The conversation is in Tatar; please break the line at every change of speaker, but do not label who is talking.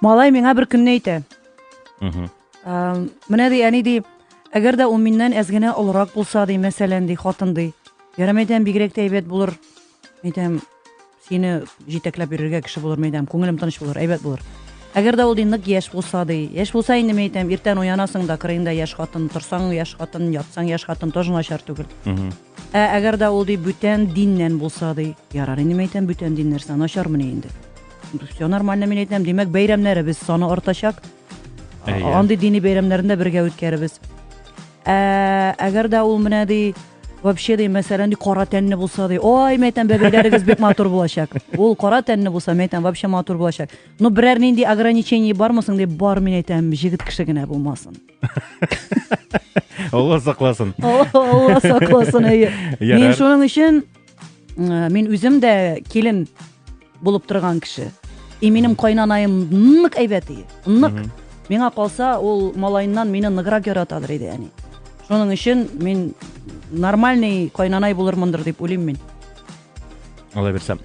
Малай миңа бер көнне әйтә. Менә ди, әни ди, әгәр дә ул миннән әз генә олырак булса ди, мәсәлән ди, хатын ди. Ярам әйтәм, бигрәк тә әйбәт булыр. Әйтәм, сине җитәкләп йөрергә кеше булыр, әйтәм, күңелем тыныч булыр, әйбәт булыр. Әгәр дә ул ди нык яшь булса ди, яшь булса инде мин әйтәм, иртән уянасың да кырыеңда яшь хатын, торсаң яшь хатын, ятсаң яшь хатын тоже начар түгел. Ә әгәр дә ул ди бүтән диннән булса ди, ярар инде мин әйтәм, бүтән дин нәрсә начармыни инде. Все нормально мин әйтәм, димәк бәйрәмнәребез саны артачак. Андый дини бәйрәмнәрне дә бергә үткәребез. Ә әгәр дә ул менә ди Вообще ди, мәсәлән, ди, кара тәнле булса ди, ой, мен әйтәм, бәбәйләрегез бик матур булачак. Ул кара тәнле булса, мен әйтәм, вообще матур булачак. Ну, берәр нинди ограничение бармы соң дип, бар, мин әйтәм, җегет кеше генә булмасын.
Алла сакласын.
Алла сакласын, әйе. Мин шуның өчен э, мин үзем дә килен булып торган кеше. И минем кайнанаем нык әйбәт иде. Нык. Миңа калса, ул малаеннан мине ныграк яратадыр иде әни. Шуның өчен мин нормальный кайнанай булырмындыр дип уйлыйм мин.
Алла бирсә.